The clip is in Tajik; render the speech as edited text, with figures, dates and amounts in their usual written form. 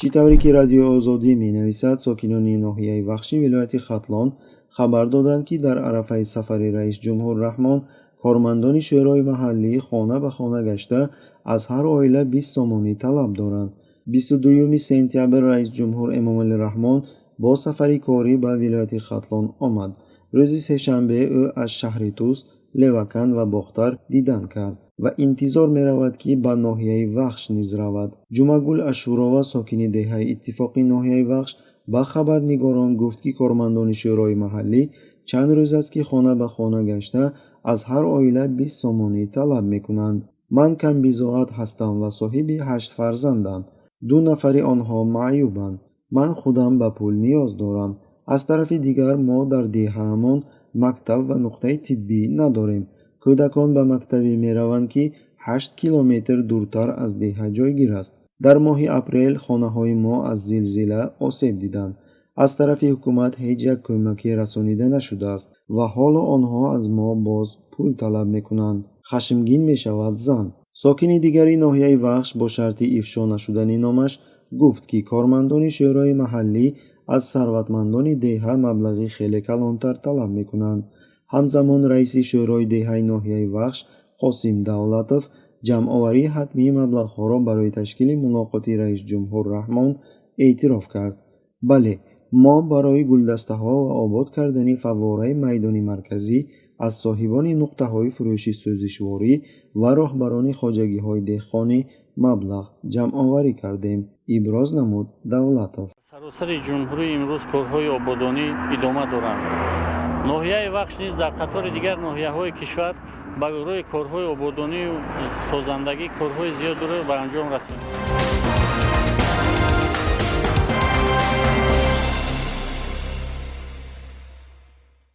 Чӣ тавре ки Радиои Озодӣ менависад, сокинони ноҳияи Вахши вилояти Хатлон хабар доданд, ки дар арафаи сафари раисҷумҳур Раҳмон кормандони шӯрои маҳаллӣ хона ба хона гашта, аз ҳар оила 20 сомонӣ талаб доранд. 22 сентябр раисҷумҳур Эмомалӣ Раҳмон бо сафари корӣ ба вилояти Хатлон омад. Рӯзи сешанбе ӯ аз шаҳри Тус, Леваканд ва Бохтар дидан кард ва интизор меравад, ки ба ноҳияи Вахш низ равад. Ҷумъагул Ашурова, сокини деҳаи Иттифоқи ноҳияи Вахш, ба хабарнигорон гуфт, ки кормандони шӯрои маҳаллӣ чанд рӯз аст, ки хона ба хона гашта, аз ҳар оила 20 сомонӣ талаб мекунанд. Ман камбизоат ҳастам ва соҳиби ҳашт фарзандам. Ду нафари онҳо маъюбанд. Ман худам ба пул ниёз дорам. Аз тарафи дигар, мо дар деҳаамон мактаб ва нуқтаи тиббӣ надорем. Кӯдакон ба мактабе мераванд, ки 8 километр дуртар аз деҳа ҷойгир аст. Дар моҳи апрел хонаҳои мо аз зилзила осеб диданд. Аз тарафи ҳукумат ҳеҷ як кӯмаке расонида нашудааст ва ҳоло онҳо аз мо боз пул талаб мекунанд, хашмгин мешавад зан. Сокини дигари ноҳияи Вахш бо шарти ифшо нашудани номаш гуфт, ки кормандони шӯрои маҳаллӣ аз сарватмандони деҳа маблағи хеле калонтар талаб мекунанд. Ҳамзамон, раиси шӯрои деҳаи ноҳияи Вахш Қосим Давлатов ҷамъоварии ҳатмии маблағҳоро барои ташкили мулоқоти раисҷумҳур Раҳмон эътироф кард. Бале, мо барои гулдастаҳо ва обод кардани фаввораи майдони марказӣ аз соҳибони нуқтаҳои фурӯши сӯзишворӣ ва роҳбарони хоҷагиҳои деҳқонӣ маблағ ҷамъоварӣ кардем, иброз намуд Давлатов. Саросари ҷумҳурӣ имрӯз корҳои ободонӣ идома доранд. Ноҳияи Вахш низ дар қатори дигар ноҳияҳои кишвар ба рӯи корҳои ободонию созандагӣ корҳои зиёдеро ба анҷом расонид.